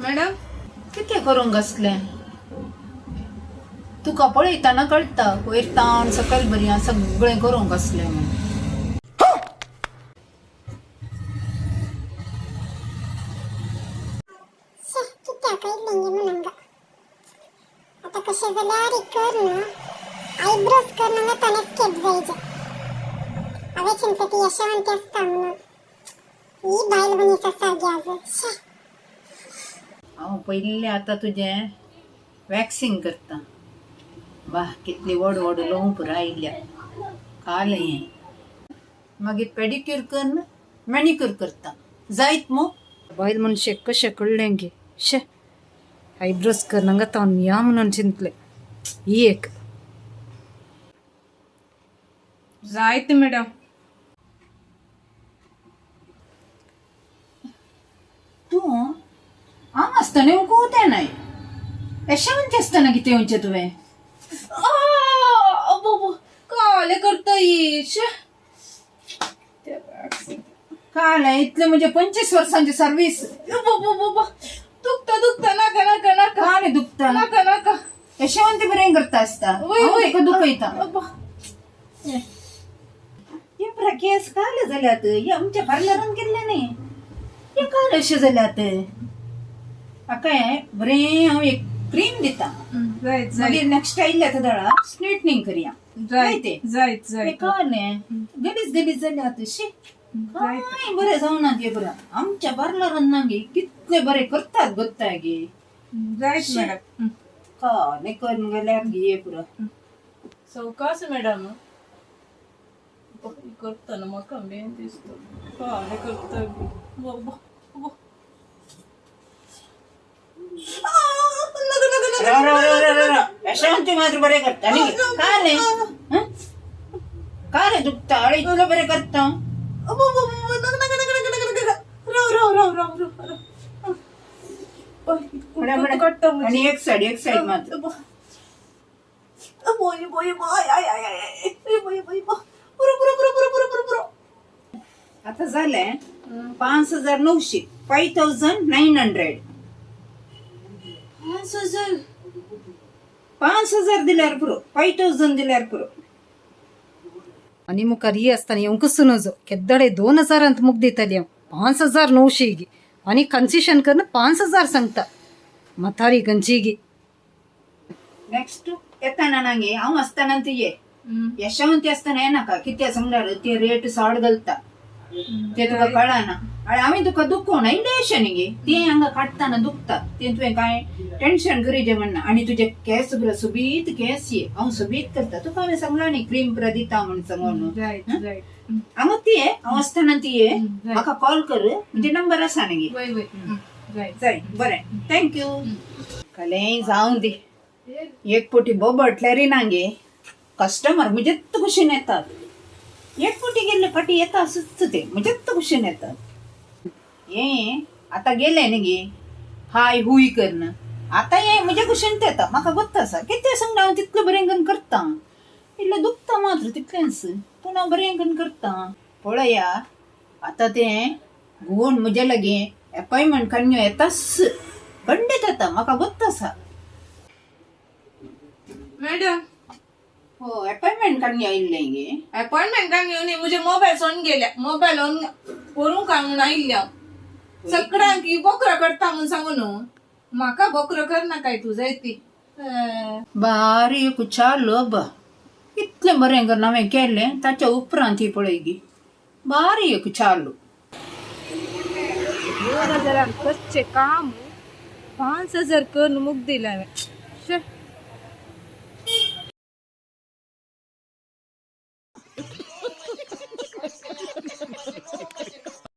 Madam कितें करूंक आसलें तुका पळयतना कळटा वयर ताण सकयल बरी आहा सगळें करूंक आसलें म्हूण. शे कित्याक आयिल्लें गे म्हूण हांगा. आतां कशें जाल्यार कर ना आयब्रोज कर ना ताणें स्केप जायचे. हांवें चिंतलें ती यशवंती आसता म्हणून. ही बायल मनीस आसा गे आज. शे. हांव पयलीं आतां तुजें वॅक्सिंग करता. वाह कितली व्हड व्हड ल्हंव पुराय आयल्या काल हें. मागीर पेडिक्यूर करून मॅनिक्यूर करता. जायत मू? बायल मनशेक कशें कळ्ळें गे. शे आयब्रोज कर हांगा तावन या म्हणून चिंतलें ही एक. जायत मॅडम. तूं हांव आसतना येवंक तें नाय. यशवंती आसतना कितें येवचें तुवें? काले करता ही. शे काल इतलें म्हणजे 25 वर्सांची सर्वीस. दुखता दुखता नाका नाका नाका. काल दुखता. नाका नाका. यशवंती बरें करता आसता. वय हांव वय. तुका दुखयता. अब्बा. हे पुरा केस काले जाल्यात. हे आमच्या पार्लरान केल्ले न्ही. हे काल अशें जाल्यात. हाका बरें हांव एक क्रीम दिता. जायत मागीर जायत. नेक्स्ट आयिल्ल्या आतां दळा स्ट्रेटनिंग करया. जायत ते जायत हे जायत. काले गलीज गलीज जाल्यात. शी जायत. काय बरें जावना ते पुरा. आमच्या पार्लरान ना गे कितले बरें करतात गोत्ता गे. जायत मॅडम. काले करून गेल्यार गे पुरा. सवकास मॅडम करतना म्हाका मेन दिसता काले करता. राव राव राव राव राव. यशवंती मात्र बरें करता न्ही. का रे हं? का रे दुखता? अरे इतलं बरें करता. राव राव राव राव राव राव. काडटा. आणि एक साइड एक साइड मात्र. आता झालंय 5900. 5900. 5000. 5000 दिल्यार पुरो. 5000 दिल्यार पुरो. आनी मुखार ही आसतना येवंकच नजो. केद्दाडे 2000 मुग दिताली हांव 5900 गी आनी कन्सेशन करून 5000 सांगता. म्हातारी खंयची गी. नेक्स्ट येताना ना गे हांव आसतना ती ये. यशवंती आसतना येनाका. कित्याक सांगल्यार ते रेट साड घालता ते तुका कळना. आणि हांवें तुका दुखोवना इल्लेशें न्ही गे. तें हांगा काडटना दुखता तें तुवें कांय टेन्शन करीचें म्हणना. आनी तुजे केंस पुरा सोबीत केंस ये. हांव सोबीत करता तुका. हांवें सांगलां न्ही क्रीम पुरा दिता म्हूण सांगून. जायत जायत. हांगा ती ये. हांव आसतना ती ये. जायत. म्हाका कॉल कर. म्हजे नंबर आसा न्ही गे. वय वय जायत. जाय बरें. Thank you. कलें जावं दी. एक पोटी बोबटल्यार ना गे कस्टमर म्हजेच कुशीन येतात. एक पोटी गेल्ले फाटी येता आसूच ते म्हजेच कुशीन येतात. हे आतां गेले न्ही गे हाय हुय करन आतां हे म्हज्या कुशीन येता. म्हाका गोत्त आसा कितें सांगता. हांव तितलें बरें करून करता. इल्लें दुखता मात्र तितलेंच पूण हांव बरें करून करता. पळया आतां तें घुंवून म्हज्या लागीं एपॉयंटमेंट काडून येताच खंडीत येता. म्हाका गोत्त आसा. मॅडम. हो अपॉइंटमेंट काडून आयिल्लें गे. अपॉइंटमेंट काय घेऊन म्हजे मोबायल सोडून गेल्या. मोबायल ऑन करूंक काय म्हणून आयिल्लें हांव. सगळ्यांक ही बोकरो करता म्हणून सांगू न्हू. म्हाका बोकरो करना काय तूं जायती. बारीक चालू बा इतलें बरें करून हांवें केलें. ताच्या उपरांत ही पळय गी बारीक चालू. 2000 करचें काम 5000 करून मुग दिलें हांवें. शे.